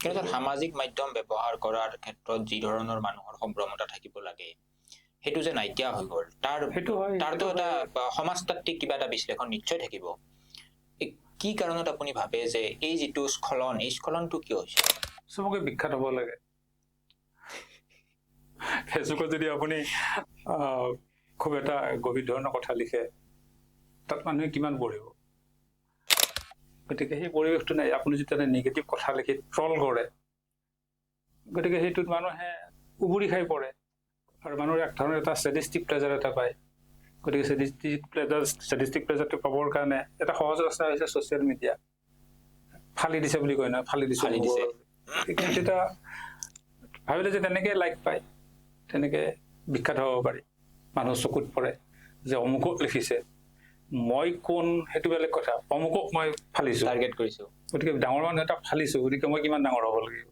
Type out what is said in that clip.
কিন্তু সামাজিক মাধ্যম ব্যৱহাৰ কৰাৰ ক্ষেত্ৰত যি ধৰণৰ মানুহৰ সম্ভ্ৰমতা থাকিব লাগে, সেইটো যে নাইকিয়া হৈ গ'ল, তাৰ সেইটো হয়। তাৰতো সেইটো এটা সমাজতাত্ত্বিক কিবা এটা বিশ্লেষণ নিশ্চয় থাকিব। এই কি কাৰণত আপুনি ভাবে যে এই যিটো স্খলন, এই স্খলনটো কিয় হৈছে? চবকে বিখ্যাত হ'ব লাগে। ফেচবুকত যদি আপুনি খুব এটা গভীৰ ধৰণৰ কথা লিখে, তাত মানুহে কিমান পঢ়িব? গতিকে সেই পৰিৱেশটো নাই। আপুনি যেতিয়া নিগেটিভ কথা লিখি ট্ৰল কৰে, গতিকে সেইটোত মানুহে উবুৰি খাই পৰে আৰু মানুহৰ এক ধৰণৰ এটা চেডিষ্টিক প্লেজাৰ এটা পায়। গতিকে চেডিষ্টিক প্লেজাৰটো পাবৰ কাৰণে এটা সহজ ৰাস্তা হৈছে ছ'চিয়েল মিডিয়া। ফালি দিছে বুলি কয় নহয়, ফালি দিছে। ফালি দিছে। গতিকে তেতিয়া ভাবিলে যে তেনেকে লাইক পায়, তেনেকে বিখ্যাত হ'ব পাৰি, মানুহৰ চকুত পৰে যে অমুকক লিখিছে। মই কোন সেইটো বেলেগ কথা, অমুকক মই ফালিছো, টাৰ্গেট কৰিছো। গতিকে ডাঙৰ মানুহ এটা ফালিছো, গতিকে মই কিমান ডাঙৰ হ'ব লাগিব।